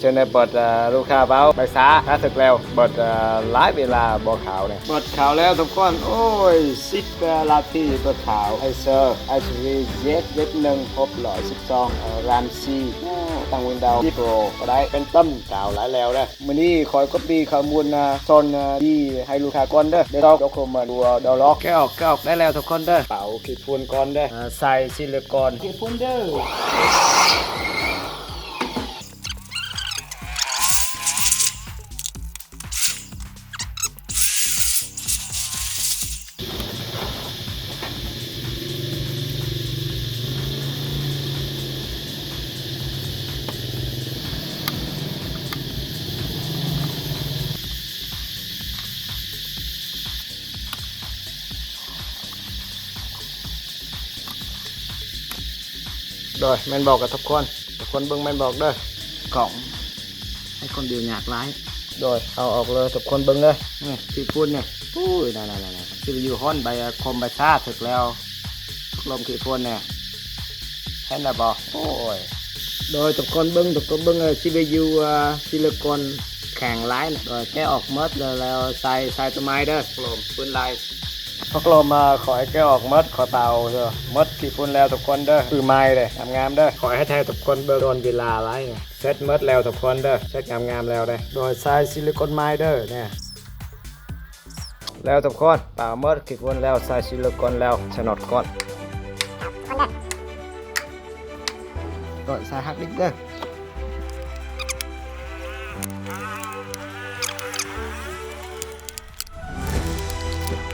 ເຊິ່ງໃນເປີດ ເອີ ລູກຄ້າເວົ້າ ໃບຊາ ຖ້າຖືກແລ້ວ ເບີດ ເອີ ຫຼາຍເວລາບໍ່ຂາວນີ້ ເບີດຂາວແລ້ວທຸກຄົນ. ໂອ້ຍ ສິບນາທີເບີດຂາວ. ໄອເຊີ ໄອເຊີ ເຈັດ ເຈັດໜຶ່ງ ຄົບຮ້ອຍສິບສອງ ເອີ ຣາມຊີ ຕັ້ງວິນດາວ ໂປຣ ກໍໄດ້ ເປັນຕົ້ນ ຂາວຫຼາຍແລ້ວເດີ. ມື້ນີ້ຂ້ອຍກໍມີຂໍ້ມູນ ອາ ສອນ ອາ ດີໃຫ້ລູກຄ້າກ່ອນເດີ. ເດີດອກ ດອກໂຄເມັນ ຕົວດອກ ແກະອອກ ແກະອອກໄດ້ແລ້ວທຸກຄົນເດີ. ເປົ່າຂີ້ຝຸ່ນກ່ອນເດີ. ອາ ໃສ່ຊິລິໂກນຂີ້ຝຸ່ນເດີ. ໂດຍ ແມ່ນບອກກັບທຸກຄົນ ທຸກຄົນເບິ່ງແມ່ນບອກເດີ. ກ້ອງໃຫ້ຄົນດຽວຍາກຫຼາຍ. ໂດຍ ເອົາອອກເລີຍ ທຸກຄົນເບິ່ງເດີ. ນີ້ ຂີ້ຝຸ່ນນີ້ ໂອ້ຍ ນັ້ນໆໆ ຊິໄປຢູ່ຮ້ອນໃບ ອາ ຄົມໃບຊາຖືກແລ້ວ ລົມຂີ້ຝຸ່ນນີ້ ເຫັນແລ້ວບໍ່? ໂອ້ຍ ໂດຍ ທຸກຄົນເບິ່ງ ທຸກຄົນເບິ່ງ ຊິໄປຢູ່ ອາ ຊິລິໂກນແຂງຫຼາຍນະ. ໂດຍ ແກະອອກໝົດແລ້ວ ແລ້ວໃສ່ ໃສ່ຕົວໃໝ່ເດີ. ລົມ ຝຸ່ນຫຼາຍ. ພັກລົມ ອາ ຂ້ອຍແກະອອກໝົດ ຂ້ອຍເປົ່າໝົດຂີ້ຝຸ່ນແລ້ວທຸກຄົນເດີ. ຄືໃໝ່ເດ້ ງາມໆເດີ. ຂ້ອຍເຮັດໃຫ້ທຸກຄົນເບິ່ງ ໂດນເວລາຫຼາຍ. ເສັດໝົດແລ້ວທຸກຄົນເດີ ເສັດງາມໆແລ້ວເດ້. ໂດຍ ໃສ່ຊິລິໂກນໃໝ່ເດີ. ນີ້ ແລ້ວທຸກຄົນ ເປົ່າໝົດຂີ້ຝຸ່ນແລ້ວ ໃສ່ຊິລິໂກນແລ້ວ ສະໜອດກ່ອນ. ໂດຍ ໃສ່ຮັກດິກເດີ.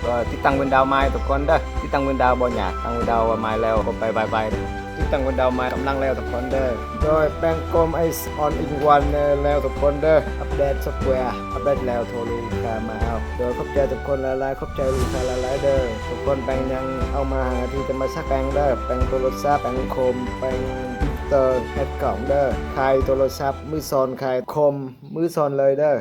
ກໍຕິດຕັ້ງວິນດາວໃໝ່ທຸກຄົນເດີ. ຕິດຕັ້ງວິນດາວບໍ່ຍາກ ຕັ້ງວິນດາວໃໝ່ແລ້ວກົດໄປໄວໆ. ຕິດຕັ້ງວິນດາວໃໝ່ກຳລັງແລ້ວທຸກຄົນເດີ. ໂດຍແປງກົມໄອອອນອິນວັນແລ້ວທຸກຄົນເດີ. ອັບເດດຊອບແວ ອັບເດດແລ້ວໂທລູກຄ້າມາເອົາ. ໂດຍຂອບໃຈທຸກຄົນຫຼາຍໆ ຂອບໃຈລູກຄ້າຫຼາຍໆເດີ. ທຸກຄົນແປງຫຍັງເອົາມາຫາທີ່ຈະມາສັກແປງເດີ. ແປງໂທລະສັບ ແປງຄົມ ແປງເຕີ ແອັດກ້ອງເດີ. ຂາຍໂທລະສັບມືສອນ ຂາຍຄົມມືສອນເລີຍເດີ.